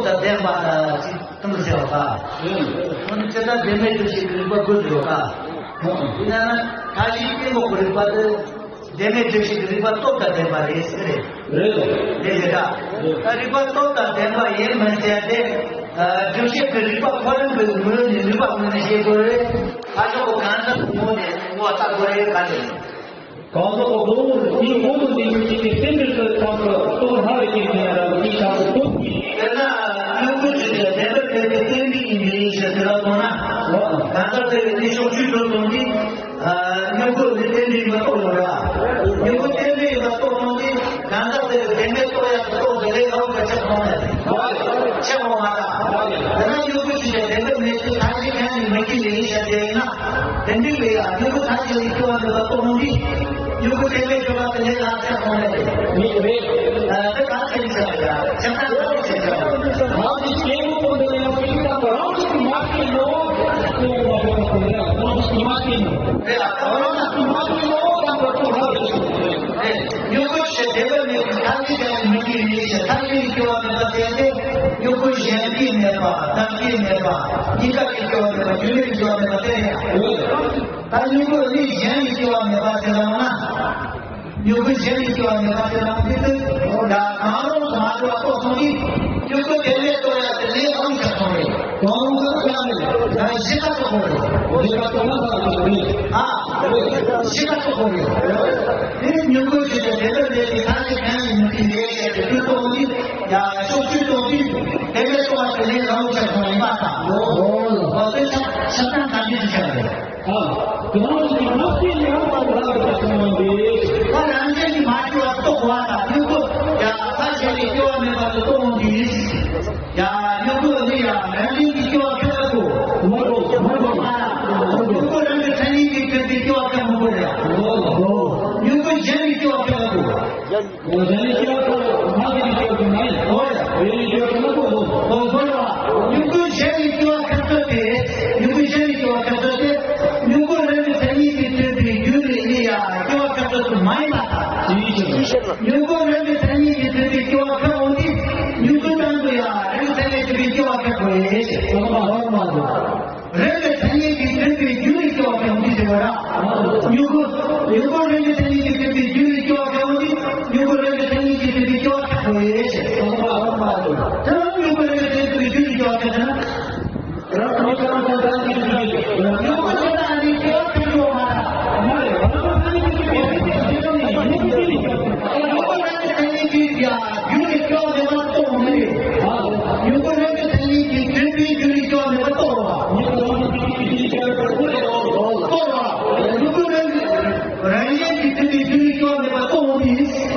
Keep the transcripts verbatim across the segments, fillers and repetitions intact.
ལྡན་པ་ཅིག་གཏོང་ཟེར་བ་ད། འོ་ན་ཇི་ལྟར་བདེན་མེད་བརྗོད་བྱེད་ཀྱི་རིགས་པ་དགོས་འདུག་ག། དེ་ན་ན་མཐའ་བཞིའི་གཏན་འགོག་གི་རིགས་པ་དེ་བདེན་མེད་བརྗོད་བྱེད་ཀྱི་རིགས་པ་སྟོབས་དང་ལྡན་པ་རེད་ཟེར་རེད། རེད་རེད་ད། ད་རིགས་པ་སྟོབས་དང་ལྡན་པ་ཡིན་མིན་ཟེར་ཏེ། བརྗོད་བྱེད་ཀྱི་རིགས་པ་ཁོ་རང་གི་ངོས་ནས་ནུས་པ་ངོས་ནས་བཤད་དགོས་རེད། ཕར་ཕྱོགས་གང་ཟག་གི་ངོས་ནས་ངོ་བོ་ལྟ་དགོས་རེད་ག་ལས། གང་ཟག་གི་གཟུགས་པོ་དེའི་འོག་ཏུ་འདུས་པའི་ཆོས་ཅན་རྟེན་འབྲེལ་གྱི་ཁམས་སུ་སྟོབས་སྣ་རེ་སྐྱེས་ནས་རང་གི་ཁམས་སུ་སྟོབས་ཀྱིས། དེ་ན་མྱུ་གུ་ཆོས་ཅན་བདེན་པར་ཐལ་བའི་རྟེན་འབྲེལ་ཡིན་པའི་ཕྱིར་ཟེར་བ་སོང་ན། གང་ཟག་དེ་ལས་ནི་ཕྱོགས་ཆོས་ཚོལ་སོང་དུས། མྱུ་གུ་ནི་རྟེན་འབྲེལ་ཡིན་པ་རྟོགས་ཡོང་ར། མྱུ་གུ་རྟེན་འབྲེལ་ཡིན་པ་རྟོགས་སོང་དུས། གང་ཟག་དེ་ལས་བདེན་པའི་རྟོགས་ཡག་གི་རྟོགས་དེ་ལས་ལའང་ག་ཆགས་སོང་ན། ཆགས་འོང་མ་ར། དེ་ན་མྱུ་གུ་ཆོས་ཅན་བདེན་པར་མེད་ཚུལ་མཐའ་བཞི་ཁས་ལེན་མི་དགོས་ལེ་ཡིན་བཤད་དེ་ཡིན་ན། དེ་འདྲའི་ལས་ཡ་མྱུ་གུ་མཐའ་བཞི་ལས་སྐྱེ་བ་མེད་པ་རྟོགས་མི་འདི། མྱུ་གུ་དེ་ལས་སྐྱེ་བ་དེ་ལས་ལ་ཆགས་སོང་ནས། མི་རེད། ཨ་དེ་ག་ཚད་ཡིན་ཟེར་ཡ། ཆགས་སྡང་ག་ཚད་ཡིན་ཟེར་ཡ། མ་གཞི་སྐྱེ་བོ་ཀུན་ཏུ་ཡང་ཅི་ལྟ་བུ་རང་བཞིན་གྱིས་མ་སྐྱེས་ནོ། སྐྱེ་བོ་མ་སྐྱེས་ནོ། རང་བཞིན་གྱིས་མ་སྐྱེས་ནོ། རེད་ཨ། རང་བཞིན་གྱིས་མ་སྐྱེས་ནོ་དང་པོ་ཐོག་ལ་རེད། རེད། མྱུ་གུ་ཆོས་ཅན་བདེན་པར་མེད་པའི་མཐའ་བཞི་ཀྱང་མི་སྐྱེ་ལེ་ཡིན་ཕྱིར་མཐའ་བཞི་ལས་སྐྱེ་བ་མེད་པ་དེ་སྟེ། མྱུ་གུ་གཞན་སྐྱེ་མེད་པ་བདག་སྐྱེ་མེད་པ་གཉིས་ཀ་ལས་སྐྱེ་བ་མེད་པ་རྒྱུ་མེད་ལས་སྐྱེ་བ་མེད་པ་དེ་རེད། ད་མྱུ་གུ་ནི་གཞན་ལས་སྐྱེ་བ་མེད་པ་ཟེར་བ་ན། མྱུ་གུ་གཞན་ལས་སྐྱེ་བ་མེད་པ་ཟེར་བ་དེ་དེ་ཡང་གང་རུང་དུ་མ་གྲུབ་པ་རྟོགས་སོང་དུས། མྱུ་གུ་དེ་ལས་རྟོགས་ཡ་དེ་ལས་རང་ཆགས་སོང་རེད། གང་རུང་དུ་ཡང་མེད། ད་གཞི་ཀ་རྟོགས་དགོས་རེད། གཞི་ཀ་རྟོགས་ན་ས་རྟོགས་རེད། ཨ། གཞི་ཀ་རྟོགས་དགོས་རེད། དེ་མྱུ་གུ་ཆོས་ཅན་བདེན་པར་མེད་པའི་མཐའ་བཞི་ཀ་ཡང་མི་སྐྱེ་ལེ་ཡིན་ཕྱིར་དེ་རྟོགས་དུས། ཡ་ཕྱོགས་ཆོས་རྟོགས་དུས། དེ་ལས་རྟོགས་པ་དེ་ལས་རང་ཆགས་སོང་ཡིན་པ་དང་། འོ་དེ་ཆགས་ཆགས་སྡང་ག་འདྲ་ཞིག་ཆགས་རེད། ཨ། དེ་རང་བཞིན་གྱིས་མ་སྐྱེས་ནས་ཡང་དག་རང་གི་ཆགས་སོང་བ་འདི། ད་རང་བཞིན་གྱིས་མ་སྐྱེས་པ་རྟོགས་པ་དང་མྱུ་གུ་ཡ་མཐའ་གཞན་ལས་སྐྱེ་བ་མེད་པ་དེ་རྟོགས་འོང་དུས། ཡ་མྱུ་གུ་འདི་ཡ་རང་བཞིན་གྱིས་སྐྱེ་བ་ཁེགས་དགོས། མི་དགོས། མི་དགོས། མྱུ་གུ་རང་གི་མཚན་ཉིད་ཀྱི་མཐུན་པའི་སྐྱེ་བ་ཁེགས་མི་དགོས་ཡ། མྱུ་གུ་གཞན་ལས་སྐྱེ་བ་ཁེགས་དགོས། འོ་གཞན་ལས་སྐྱེ་བ་ཁེགས་མ་ཟིན་གྱི་སྐྱེ་བ་ཁེགས་མ་ཡིན། འོ་ཡ། རེ་ལས་སྐྱེ་བ་ཁེགས་མི་དགོས། འོ་དགོས་ར། མྱུ་གུ་གཞན་ལས་སྐྱེ་བ་ཁེགས་ཚུལ་དེ། མྱུ་གུ་གཞན་ལས་སྐྱེ་བ་ཁེགས་ཚུལ་དེ། མྱུ་གུ་རང་གི་མཚན་ཉིད་ཀྱིས་མཐུན་པའི་རྒྱུ་ལས་ནི་ཡ་སྐྱེ་བ་ཁེགས་ཚུལ་དུ་མ་ཡིན་པ་དང་། མྱུ་གུ་རང་གི་མཚན་ཉིད་ཀྱིས་མཐུན་པའི་སྐྱེ་བ་ཁེགས་འོང་དུས། མྱུ་གུ་རང་གི་ཡ་རང་གི་མཚན་ཉིད་མཐུན་པའི་སྐྱེ་བ་ཁེགས་དགོས་ཡེ་ཞེས། རང་གི་མཚན་ཉིད་ཀྱིས་མཐུན་པའི་རྒྱུ་ལས་སྐྱེ་བ་ཁེགས་འོང་དུས་ཟེར་བ་ར། མྱུ་གུ། མྱུ་གུ་རང་གི་མཚན་ཉིད་ཀྱིས་མཐུན་པའི་རྒྱུ་ལས་སྐྱེ་བ་ཁེགས་འོང་དུས། མྱུ་གུ་རང་གི་མཚན་ཉིད་ཀྱིས་མཐུན་པའི་སྐྱེ་བ་ཁེགས་དགོས་ཡེ་ཞེས། དེ་ལ་མྱུ་གུ་རང་གི་མཚན་ཉིད་ཀྱིས་མཐུན་པའི་རྒྱུ་ལས་སྐྱེ་བ་ཁེགས་ན། རང་གི་མྱུ་གུ་རང་གི་མཚན་ཉིད་ཀྱིས་མཐུན་པའི་རྒྱུ་ལས་སྐྱེ་བ་ཁེགས་ན། མྱུ་གུ་ཆ་ཚང་ནི་སྐྱེ་བ་ཁེགས་འགྲོ་མ་ར། མ་རེད། རང་གི་མཚན་ཉིད་ཀྱིས་མཐུན་པའི་རྒྱུ་ལས་སྐྱེ་བ་ཁེགས་ན། མྱུ་གུ་རང་གི་མཚན་ཉིད་ཀྱིས་ཡ། རྒྱུ་ལས་སྐྱེ་བ་མེད་པ་རྟོགས་མི་རེད། མྱུ་གུ་རང་གི་མཚན་ཉིད་ཀྱིས་མཐུན་པའི་རྒྱུ་ལས་སྐྱེ་བ་མེད་པ་རྟོགས་རོགས། མྱུ་གུ་རང་གི་མཚན་ཉིད་ཀྱིས་མཐུན་པའི་རྒྱུ་ལས་སྐྱེ་བ་མེད་པ་རྟོགས་རོགས། མྱུ་གུ་རང་གི་རང་བཞིན་གྱིས་མཐུན་པའི་རྒྱུ་ལས་སྐྱེ་བ་མེད་པ་རྟོགས་མི་སྲིད།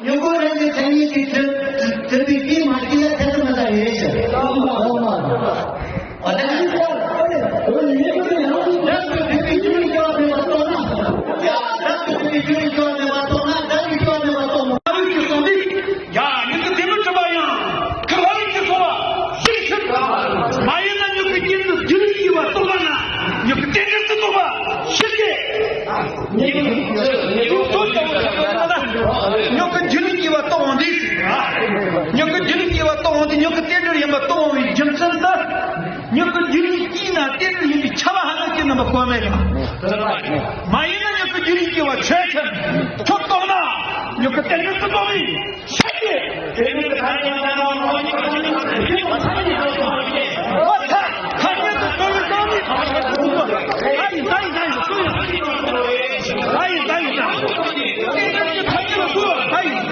མྱུ་གུ་རང་གི་མཚན་ཉིད་ཀྱིས་མཐུན་མཐུན་པའི་རྒྱུ་མ་སྐྱེས་ལ་ཐེ་ཚོམ་མི་ཟ་ཡོད་ཅེས། ཨོ་དེ་ནི་རང་གི་མཚན་ཉིད་ཀྱིས་མཐུན་པའི་རྒྱུ་ལས་སྐྱེ་བ་མེད་པ་རྟོགས་ན། ཡ་རང་གི་མཐུན་པའི་རྒྱུ་ལས་སྐྱེ་བ་མེད་པ་རྟོགས་ན་བདག་གི་སྐྱེ་བ་མེད་པ་རྟོགས་མི། ལྷ་ལུགས་ཀྱི་གསུང་འདི། ཡ་མྱུ་གུ་དེ་མི་གྲུབ་པ་ཡང་། ཁ་ལྷ་ལུགས་ཀྱི་གསུང་བ་ཞིག་ཕྱིར། མ་ཡིན་ན་མྱུ་གུ་རྒྱུན་དུ་རྒྱུ་ལས་སྐྱེ་བ་རྟོགས་པ་ན། མྱུ་གུ་རྟེན་འབྲེལ་དུ་རྟོགས་པ་ཞིག་སྟེ། མྱུ་གུ་མྱུ་གུ་ཚོ་ལྟ་བུ་ཞིག་རྟོགས་པ་ན། མྱུ་གུ་རྒྱུ་ལས་སྐྱེ་བ་རྟོགས་འོང་དུས། མྱུ་གུ་རྒྱུ་ལས་སྐྱེ་བ་རྟོགས་འོང་དུས་མྱུ་གུ་རྟེན་འབྲེལ་ཡིན་པ་རྟོགས་འོང་བའི་རྒྱུ་མཚན་དུ། མྱུ་གུ་རྒྱུ་ལས་སྐྱེས་ན་རྟེན་འབྲེལ་ཡིན་པའི་ཁྱབ་པ་ཧ་ལམ་གྱི་རྣམ་པ་གོ་མེད་ཀྱང་། མ་ཡིན་ན་མྱུ་གུ་རྒྱུ་ལས་སྐྱེ་བ་ཆོས་ཅན། ཁྱོད་རྟོགས་ན། མྱུ་གུ་རྟེན་འབྲེལ་དུ་རྟོགས་པའི་ཕྱིར་ཏེ། དེ་ནི་ཐ་སྙད་ཐ་སྙད་ལ་མོ་བ་མྱུ་གུ་རྟེན་འབྲེལ་ཐ་སྙད་ལ་མོ་བ་མྱུ་གུ་རྟེན་འབྲེལ་དུ་རྟོགས་པའི་ཕྱིར་ཏེ། ཐ་སྙད་དུ་རྟོགས་པའི་རྟོགས་པའི་ཨ་ཡིན་ད་ཡིན་ད་ཡིན་ད་ཡིན་ད་ཡིན་ད་ཡིན་ད་ཡིན་ད། རྟེན་འབྲེལ་གྱི་ཐ་སྙད་ལ་མོ་བ་ད་ཡིན།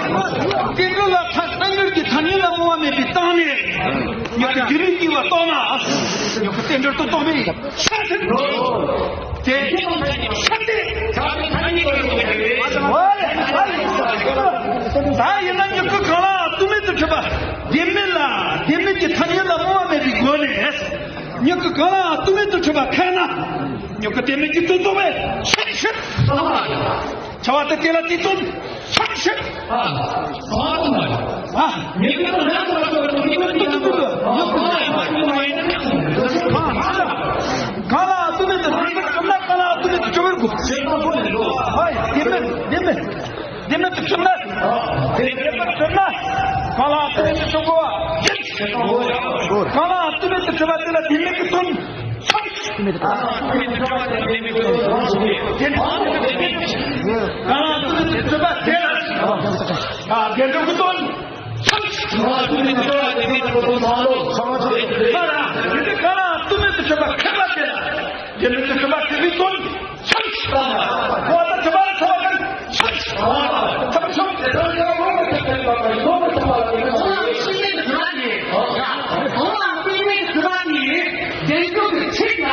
རྟེན་འབྲེལ་ལ་ཐ་རྟེན་འབྲེལ་གྱི་ཐ་སྙད་ལ་མོ་བ་མེད་པའི་སྟེང་ནས། མྱུ་གུ་རྒྱུ་ལས་སྐྱེ་བ་རྟོགས་ན། མྱུ་གུ་རྟེན་འབྲེལ་དུ་རྟོགས་པའི་ཕྱིར་ཏེ། དེ་ཕྱིར་ཏེ། ད་ཡིན་ན་མྱུ་གུ་གང་ལའང་ལྟོས་མེད་དུ་གྲུབ་པ་བདེན་མེད་ལ་བདེན་མེད་ཀྱི་ཐ་སྙད་ལ་མོ་བ་མེད་པའི་སྒོ་ནས། མྱུ་གུ་གང་ལའང་ལྟོས་མེད་དུ་གྲུབ་པ་ཁེགས་ན། མྱུ་གུ་བདེན་མེད་ཀྱི་དོན་རྟོགས་པའི་ཕྱིར་ཕྱིར། བྱ་བ་དེ་དེ་ལ་དེ་དོན་ཕྱིར་ཕྱིར། ཨ། མྱུ་གུ་གང་ལའང་ལྟོས་མེད་དུ་གང་ལའང་ལྟོས་མེད་དུ་གྲུབ་ན་གང་ལའང་ལྟོས་མེད་དུ་གྲུབ་པར་དགོས། ཨ། བདེན་མེད་བདེན་མེད། དེ་ནི་དེ་ཚོ་ན། དེ་ནི་དེ་ཚོ་ན། གང་ལ་དེ་ནི་དེ་ཚོ་གོ་བ་ཡིན། གང་ལ་ལྟོས་མེད་དུ་གྲུབ་པ་དེ་ལ་དེ་མིག་གི་དོན་ཆགས། ལྟོས་མེད་དུ་གྲུབ་པ་དེ་ལ་དེ་མིག་གི་དོན་ཆགས། གང་ལ་ལྟོས་མེད་དུ་གྲུབ་པ་དེ་ལ་དགེ་སྒྲུབ་ཀྱི་དོན་ཆགས། གང་ལ་ལྟོས་མེད་དུ་གྲུབ་པ་དེ་མིག་གི་དོན་ཆགས། གང་ལ་ལྟོས་མེད་དུ་གྲུབ་པ་དེ་ལ་དགེ་སྒྲུབ་ཀྱི་དོན་ཆགས།